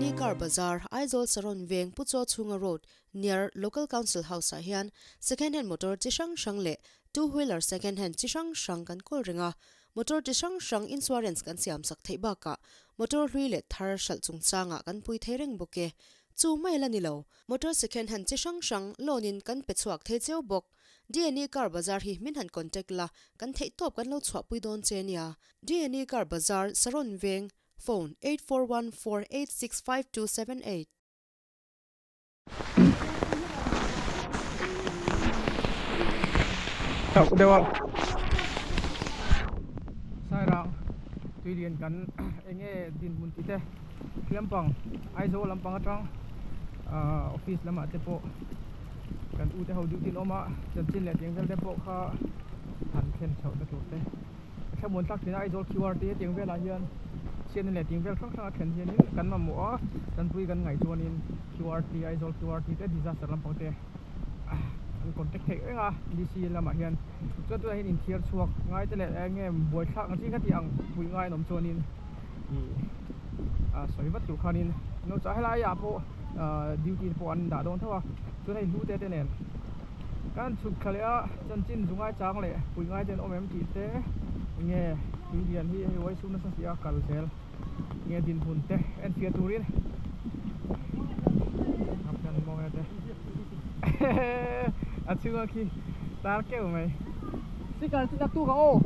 DNA Car Bazar, Aizawl Saron Veng Pu Chaw Chhunga Road, near Local Council House ah hian second hand motor chi hrang hrang leh two wheeler second hand chi hrang hrang kan kawl reng a. Motor chi hrang hrang insurance kan siam sak theih bakah motor hlui leh thar hralh chungchangah kan pui thei reng bawk e. Chu mai la ni lo, motor second hand chi hrang hrang loan in kan pe chhuak thei cheu bawk. DNA Car Bazar hi min han contact la, kan theihtawp kan lo chhuahpui dawn che nia. DNA Car Bazar, Saron Veng, Phone, 8414865278. Chauh deuh a Sairang tuilian kan enge dinhmun tih te Hliampang Aizawl lampang atang ahh office lamah te pawh kan u te ho duty an awm a chanchin leh tiang vel te pawh kha han thlen chhoh na tur te a thlamuan thlak thin a Aizawl QR te tiang velah hian chhiatna leh tiang vel hrang hrang a thlen hianin kan mamawh a tanpui kan ngaih chuanin QR te Aizawl QR te disaster lampang te an contact theih reng a DC lamah hian chuan tunah hian inthiar chhuak ngai te leh eng nge buaithlak ang chi kha tih ang pui ngai an awm chuanin ih a sawi vat tur khanin no chah helai ah pawh ah duty te pawh an dah dawn tho a chuan hei hlute te nen kan chhuk thla leh a chanchin zu ngai chang leh pui ngai te an awm em tih te eng nge tui lian hi hei uai sum nasa si a kal zel. Nge dinhmun te en fiah turin kan mawi te a chhunga khi tar keuh mai sikar chu tak tuk a aw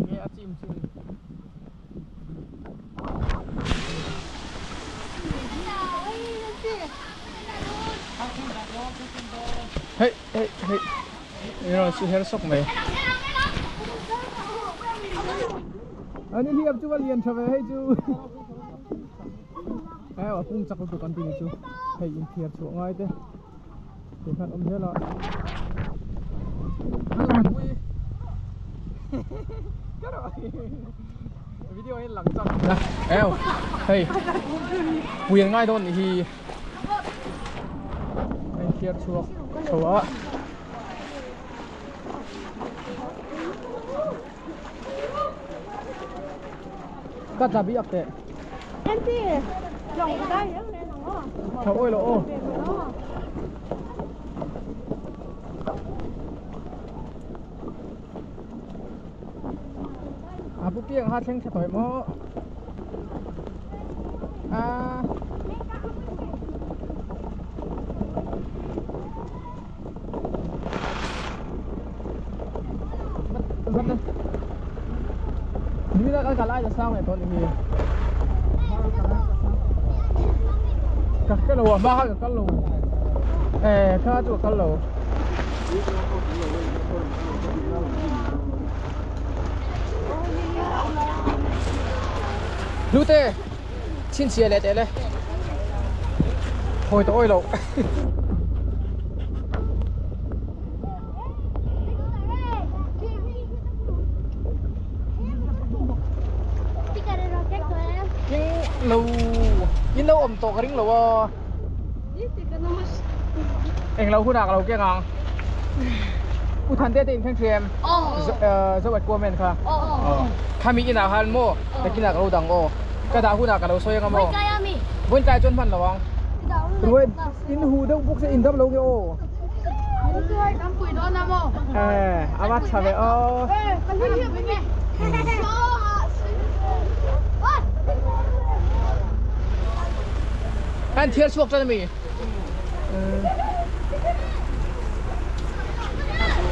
Nge a chim chin. Hei hei hei Iro chu her sawk mai. Ani hliap chu va lian tha ve hei chu. Hei a pung chak lutuk an ti ni chu. Hei inthiar chhuah ngai te. Ti khan awm zel a. Video hi lang chak. Eo, hei. Pui an ngai dawn nih hi. Hei thiar chhuak chho a. Ka tla bi ak teh. Tha oi lo aw. A pu piang ha thleng tha tawih maw. A Nimina kan kal ai ta sang leh tawh ni hi. Ka hre lo a hma kha ka kal lo. Eh kha chu ka kal lo. Lute chhinchhiah leh teh le. Hawi tawh awi loh. Ring lo in lo awm tawh ka ring lo a eng lo hunah ka lo keng ang u Thante te in thleng thin em zo at kuamen kha khami inah khan maw nakinah ka lo dang aw ka dah hunah ka lo sawi anga maw vawiin tlai chuan hman lo ang ruai in huh deuh bawk se in dam lo nge aw eh a va tha ve aw an thiar chhuak tan ami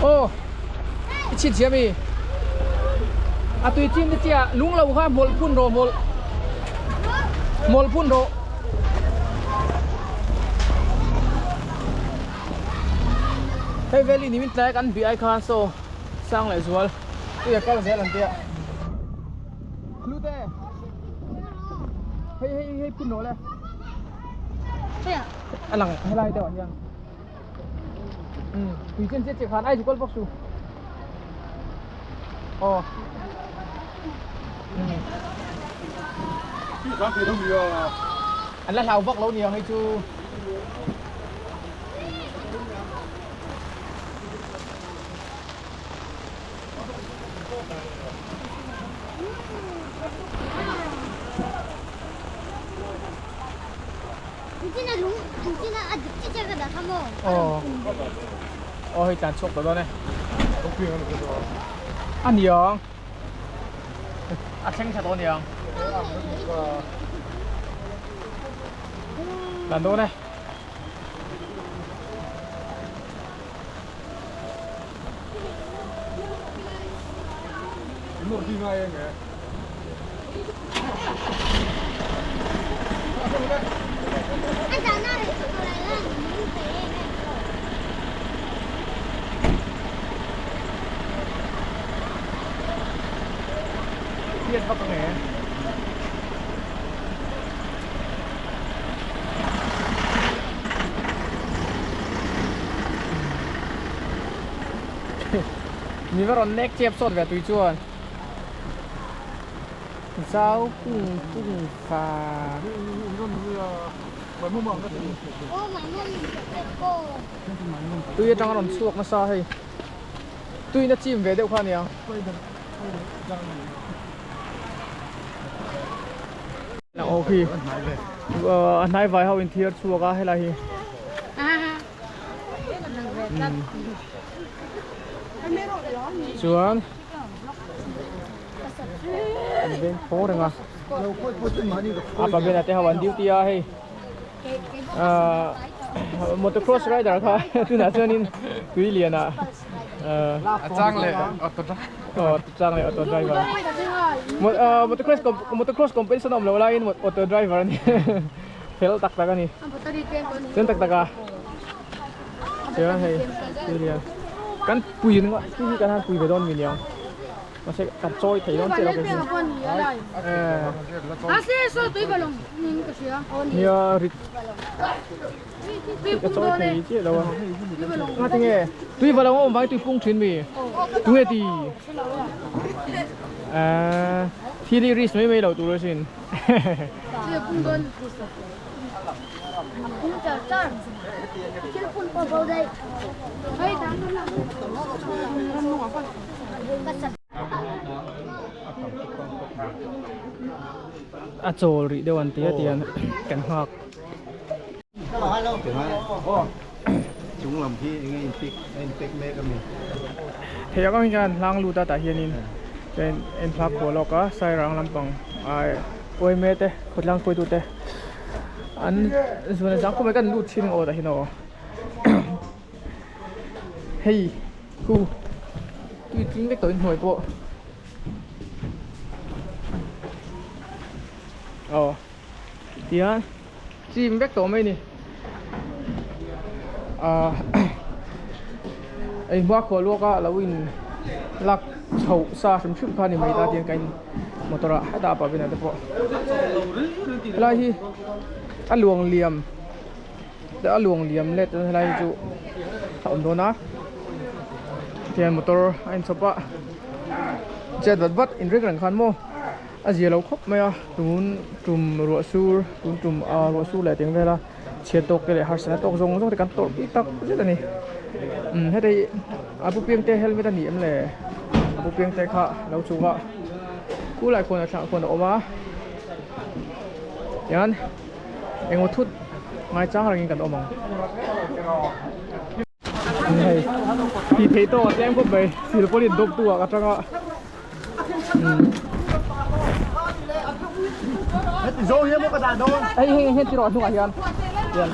aw i chhin chhia mi a tui chin te chiah lung lo kha hmawlh phun rawh hmawlh hmawlh phun rawh hei veli ni min tlai kan bih ai khan saw sang leh zual tui a kal zel an tia hlute hei hei hei phun rawh le a lang helai deuh ah hian tui chen chiah chiah khan ai chu kal bawk su aw An la hlau vak lo niang hei chu. Aw hei tlan chhuak tawh dawn e. A niang. A thleng tha tawh aniang. Tlan dawn e. Hriat vak ang e. Mi va rawn nek chep sawt ve tui chuan. Zau pung pung fa. Tui atang a rawn chhuak nasa hei. Tuiin a chim ve deuh kha ania. Aw khi a hnai vai ho in thiar chhuak a helai hi. Chuan an veng thaw reng a a pabena te ho an duty a hei ahh motocross rider kha tunah chuanin tui lian ah a chang leh auto driver aw a chang leh auto driver motocross motocross competition a awm loh laiin auto driver a ni fel tak tak a ni chuan tak tak a chuan hei tui lian kan pui ringawt hi hi kan han pui ve dawn mi niang mahse kan chawi thei dawn chiah lo kei chu nia rit ka chawi thei chiah lo a nga tinge tui va lo awm vang tui pung thin mi tunge ti ah thil hi risk mai mai lo tur asin. A chawl rih deuh an ti a tiang kan nghak. Thei ang hian hlang lut a tah hianin chuan en hla khual lawk a sairang lampang ai uaime te khawtlang hruaitu te an zun a zang khawp mai kan lut thin ang aw tah hian aw hei khu tui tling vek tawh in hnuai pawh aw tihian chim vek tawh mai a ni ah engmah khual luak a lo in lak chhoh sa hrim hrim kha a ni mai ta tiang ka in motor ah heta a pavin ah te pawh helai hi a luang liam a luang liam let helai hi chu a awm dawn a tihian motor a inchhawp a chet vat vat in ring reng khan maw. A zia lo khawp mai a, tun tum ruah sur, tun tum ah ruah sur leh teng vel a, chhiat tawk te leh harsatna tawk zawng zawng te kan tawrh bik tak zet a ni. Umm heta hi a pu piang te helmet a ni em le? A pu piang te kha lo chhuk a, khulai khuan a thlang khuan a awm a, tihian engmaw thut ngaichang rengin kan awm ang. Hei tih theih tawk a tlem khawp mai silpawlin dawp tu ah ka tang a hei hei hei ti rawh hnungah hian hian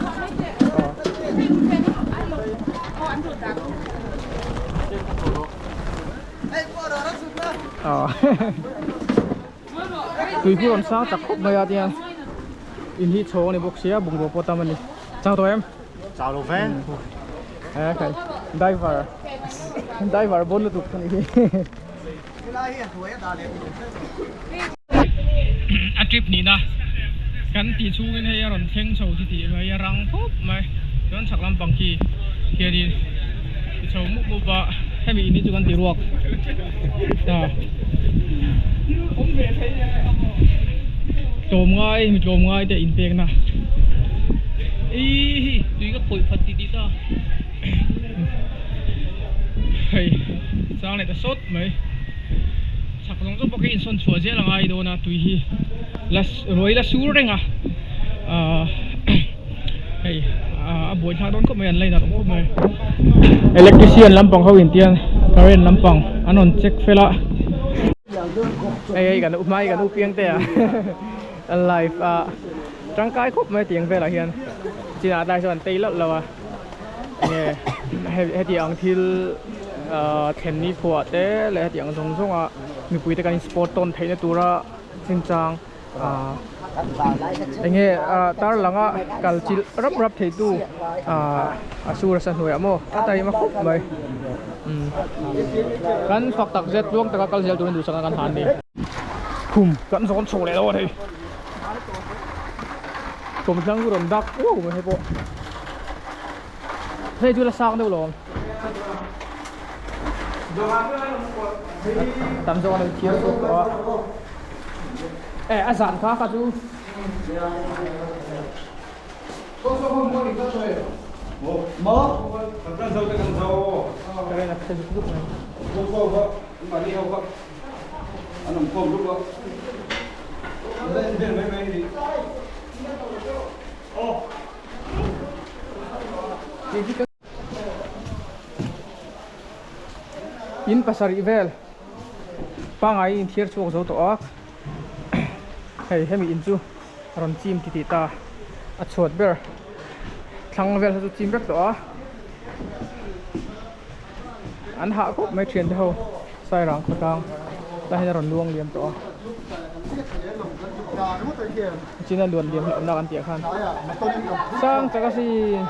aw tui hi rawn sang chak khawp mai a tiang in hi chhawng a ni bawk sia bungrua pawh tam a ni chang tawh em. Chau lo ve. Eh khai driver driver bon lutuk ani hi. A trip nihna kan tih chhungin hei a rawn thleng chho ti tih mai a rang phup mai chuan chhak lampang khi hianin ti chho mup mup a hemi in hi chu kan ti ruak a tlawm ngai mi tlawm ngai te inpekna. Ih tui ka khawih phat tih tih ta hei chang leh ta sawt mai chhak zawng zawng pawh khi insawn chhuah zel a ngai dawn a tui hi la ruai la sur reng a ahh hei a buai thlak dawn khawp mai an line ah awm khawp mai electrician lampang ho in tiang current lampang an rawn check fel a hei hei kan hmai kan u piang te a live a tangkai khawp mai tiang velah hian chinah tlai sawn an tei loh loh a enge heti ang thil ahh thlen ni khuah te leh heti ang zawng zawng a mipui te kan in sport tawn theihna tura chinchang ahh enge ah tar langa kal chilh rap rap thei tu ahh a sur a sa hnuaiah maw a taima khawp mai umm kan fak tak zet tluang taka kal zel turin duhsakna kan han ni. Khum kan zawn chho leh lo a ni. Kawmthlang chu rawn dak uau mai hei pawh. Hei chu la sang deuh lo. Tam zawk an thiar chhuak tawh a. E a zan kha kha chu. In pasarih vel pangai in thiar chhuak zo tawh a hei hemi in chu a rawn chim titih ta a chhuat ber thlang vel kha chu chim vek tawh a an hah khawp mai thian te ho sairang khawtlang tah hian a rawn luang liam tawh a chin a luan liam hlauh na kan tih ah khan sang chak a sin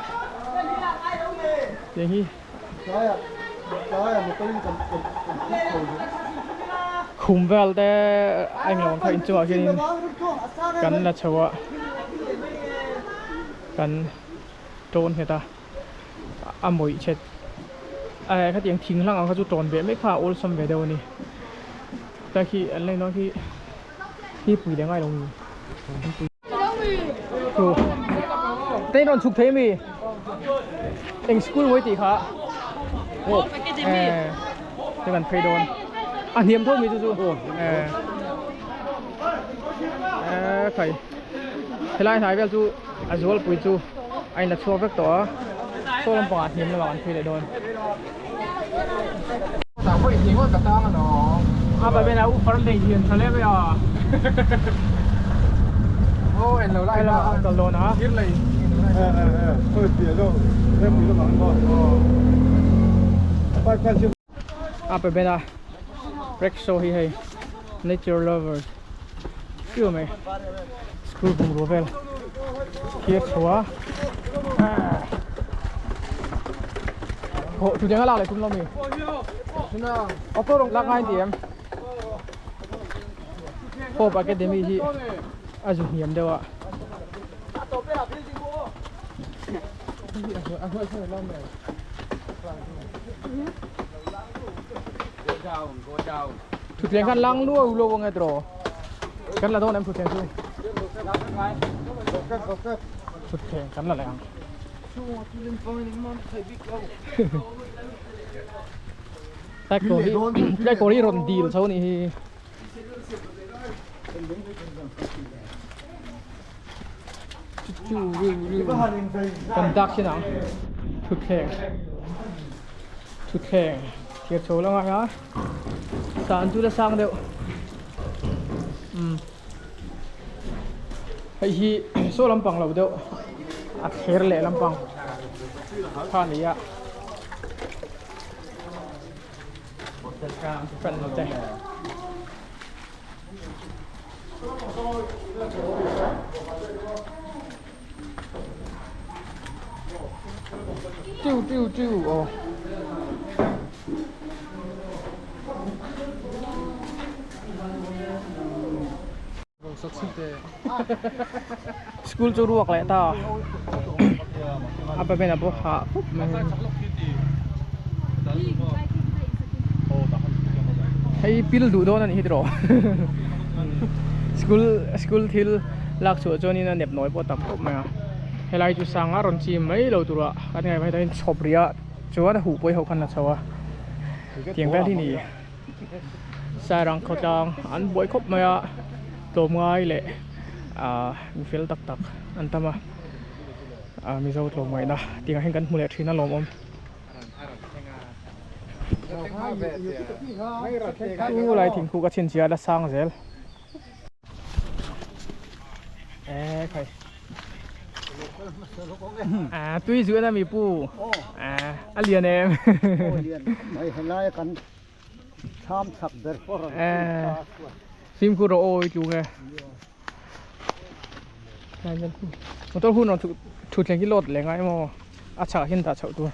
tiang hi khum vel te a englo ang kha inchungah hianin kan la chho a kan tawn nghet a a mawih chhet eh khatiang thing hlang ang kha chu tawn ve mai kha a awlsam ve deuh a ni tlai khi an la inawm khi hi pui leh ngai lo ni te in rawn chhuk thei ami eng school mawi tih kha eh te kan phei dawn a hniam tho mi chu chu eh eh khai helai hnai vel chu a zualpui chu a in la chhuak vek tawh a saw lampangah hniam lamah kan phei leh dawn. A pe bena rickshaw hi hei nature lovers chiu mai school bungrua vel thir chho a Hawh chu denga lak leh tum lo mi lak ngai ti em Hope Academy hi a zu hniam deuh a Thutthleng khan lang luau luau ang e tiraw kan la dawn em thutthleng chu thutthleng kan la leh ang. Tlai hi tlai kawr hi rawn dil chho anih hi. Kan dak chin ang thutthleng thutthleng thir chho la ngai a san chu la sang deuh umm hei hi saw lampang lo deuh a thler leh lampang kha a ni a. Tiu tiu tiu aw. School chu ruak leh ta a pa ven a pawh hah khawp mai hei pil duh dawn a nih hi tiraw school school thil lak chhuah chuanin a nep nawi pawh a tam khawp mai a. Helai chu sanga rawn chim mai lo turah kan ngaih mai takin chhawp rih a chuan a huh pawh hi ho khan a chho a tiang vel hi ni Sairang khawtlang an buai khawp mai a tlawmngai leh ah mi fel tak tak an tam a ah Mizo tlawmngaihna tiangah hian kan hmu leh thin a lawmawm. Chu lai thingkuk a chhinchhiah a la sang zel. E khai. À tui zuan a mi pu. À a lian em. Mai helai kan tham chak ber pawh rawn À fimkhur rawh aw i tlung e. Motor hun rawn thut thleng hi load leh ngai emaw a chhakah hian dah chhoh tur.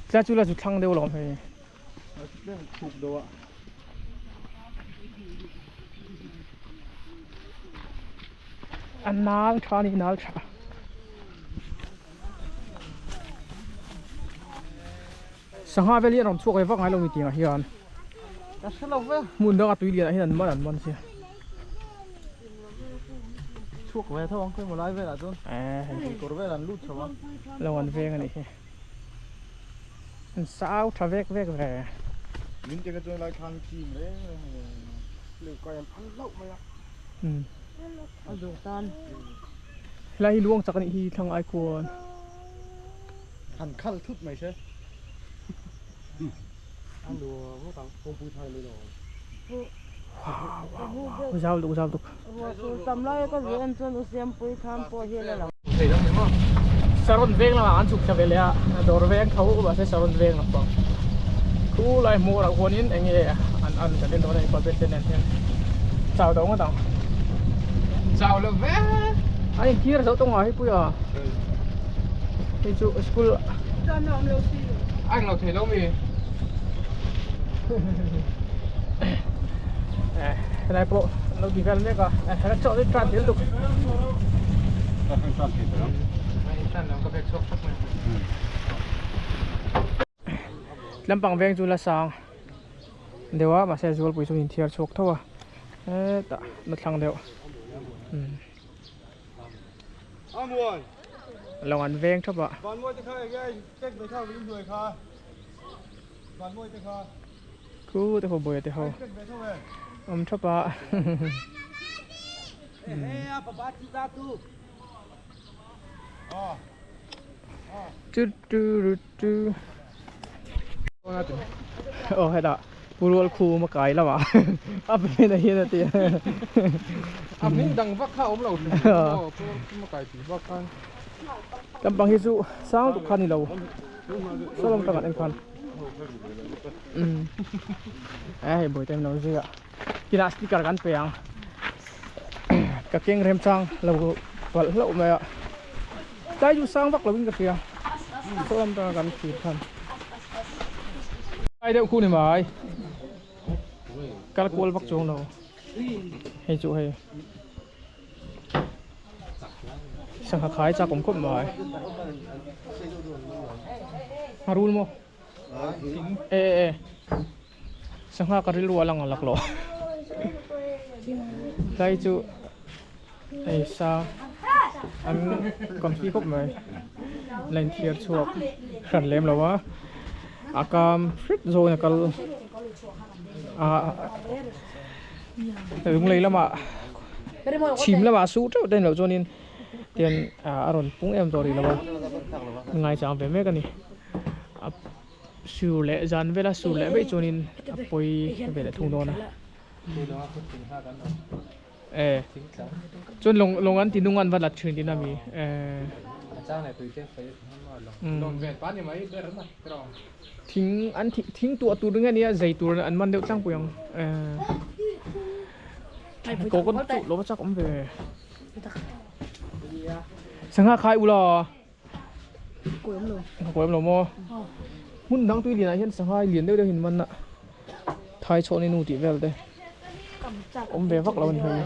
Tla chu la chu thlang deuh alawm hei. A nal tha a ni nal tha. Sangha vel hi an rawn chhuak ve vak ngai lo mi tiangah hian. Ka hre lo ve. Hmun danga tui lianah hian an man an man sia. Chhuak ve tho ang khawimaw lai velah chuan. Eh hei. Kawr vel an lut chho a. Lo an veng a nih hi. An sau tha vek vek ve. Min tianga chuan lai thlang chim reng reng a ni. Leu kai an phal hlauh mai a. Umm. A zawh tan. Helai hi luang chak a nih hi thlang ai khuan. Han khal thut mai se. A nuam ngawt ang kawngpui thai mai lo ang. Zau tuk zau tuk. Ruahsur tam lai ka zui en chuan u Siampui tham pawh hi la lang. Saron veng lamah an chhuk thla ve leh a, dawr veng tho mahse Saron veng lampang khu lai hmuh rauh huanin eng nge an an kan en dawn a ni pawh te nen hian chau do ngawt ang. Chau lo ve. An inthir zo tawng a hei puia hei chu school A englo thei lo mi. Eh helai pawh an lo ti vel mek a eh helai chaw hi tran tel tuk. Lampang veng chu la sang deuh a mahse zualpui chu inthiar chhuak tho a hetah na thlang deuh umm lo an veng thap a. Khu te ho bawia te ho awm thap a. Tu tu ru tu. Aw hetah Pu Rual Khum a kai lamah a pe hmel hian a ti a. A hming dang vak kha a awm lo hrim hrim maw Pu Rual Khum a kai tih vak khan. Lampang hi chu sang tuk kha ni lo sawlawm takah en khan umm e hei bawihte min lo zui a tinah sticker kan pe ang ka keng rem chang lo palh hlauh mai a tlai chu sang vak lovin ka hria sawlawm taka kan thlir khan ai deuh khu ni mai kal kual vak chuang lo hei chu hei. Sangha khai chak awm khawp mai. A rul maw? E e e. Sangha ka rilru a lang lak lo. Tlai chu ei sa an confi khawp mai. La inthiar chhuak hran lem lo a. A kam hret zawngin a kal a. Lunglei lamah chhim lamah su teuh te ni loh chuanin tian a rawn pung em tawh rih lo a ngaichang ve mek a ni a sur leh zan vela sur leh veih chuanin a pawi ve leh thung dawn a e chuan lawng lawng an ti nung an va la thin tihna a mi e Thing an thing tuah tur nge nia zei tur an man deuh tlangpui ang eh ko kan chu lo va chak awm ve sangha khai ula kawi awm lo maw hmun dang tui lianah hian sangha lian deuh deuh hi an man a thai chhawh ni nu tih vel te awm ve vak lo a ni hei.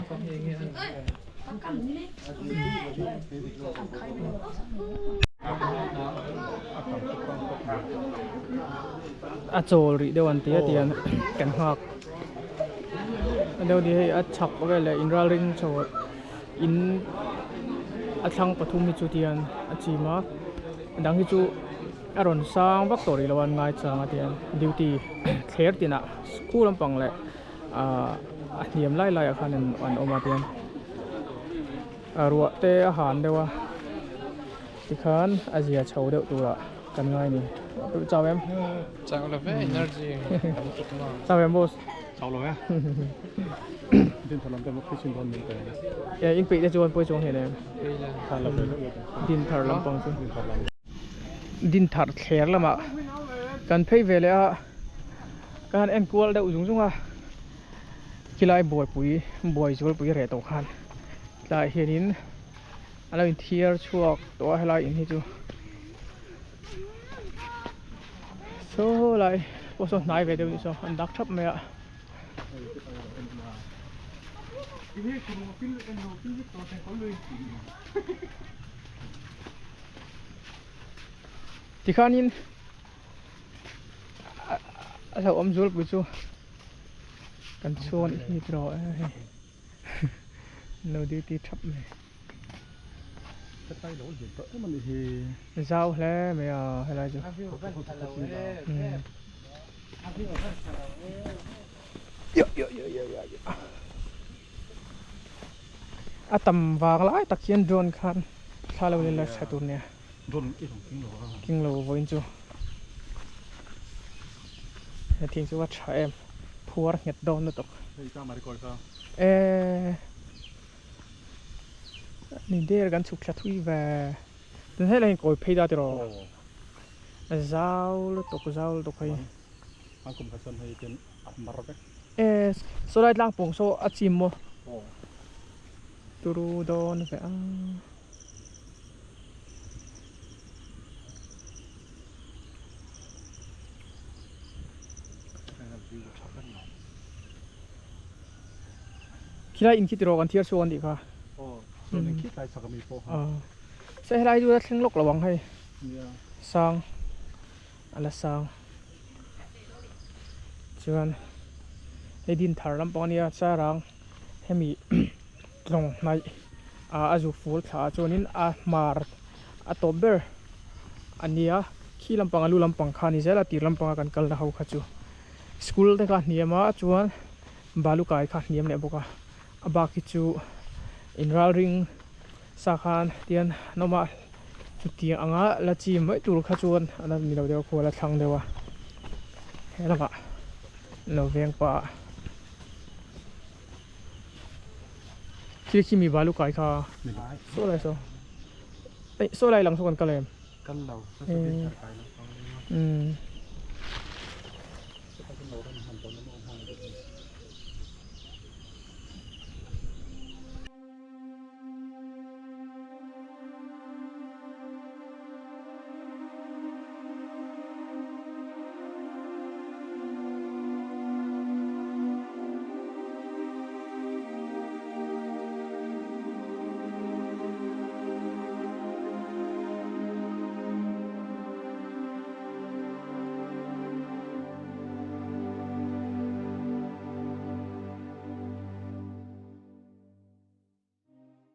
A chawl rih deuh an ti a tiang kan nghak. deuh ni hei a chhak vel leh inralring chho in a thlang pathum hi chu tian a chim a a dang hi chu a rawn sang vak tawh rih lo a an ngai chang a tian duty thler tinah school lampang leh ahh a hniam lai lai ah khan an awm a tian ruah te a han deuh a tikhan a zia chho deuh turah kan ngai a ni chau em chau lo ve energy chau em boss chau lo e din thar lam te pawh chin dawn min pe e in peih te chuan pawi chuang hlen em din thar lam pang chu din thar thler lamah kan phei ve leh a ka han en kual deuh zung zung a khilai buaipui buai zualpui reh tawh khan tlaiah hianin a lo inthiar chhuak tawh a helai in hi chu saw lai pawh saw hnai ve deuh ni saw an dak thap mai a. Tikhanin a hlauhawm zualpui chu kan chhuang anih hi tiraw hei lo duty thap mai. Zau hle mai a helai chu. A tam vang lai tak hian drone khan thla lo la tha tur nia. Drone i rawn king lo a. King lo vawiin chu. He thing chu a tha em. Phuar nghet dawn lutuk. Hei ka mari kawi kha. E ni der kan chhuk thla thui ve. Tun helai hian kawi phei da tiraw. Zau lutuk zau lutuk hei. An kum khat chuan hei ten a mar vek. E saw lai tlang pawng saw a chim maw. Turu dawn ve a. Khilai in khi tiraw kan thiar chhuak an tih kha. Aw chuan in khi tlai chak ami pawh kha. Se helai chu a thleng lawk lo ang hei. Sang a la sang. Chuan hei din thar lampang ania charang hemi tlawng hnaih ah a zu fur thla ah chuanin a hmar a tawp ber a nia khi lampang a lu lampang kha a ni zel a tir lampanga kan kalna ho kha chu school te kha a hniam a chuan balu kai kha a hniam leh bawk a a bak hi chu inralring sa khan tian an awm a chutiang anga la chi mai tur kha chuan a la ni lo deuh a khual a thlang deuh a he lamah lo veng pah a. Khi khi mi balu kai kha saw lai saw eh saw lai lang saw kan kal em kal lo saw saw din thar kai lo um.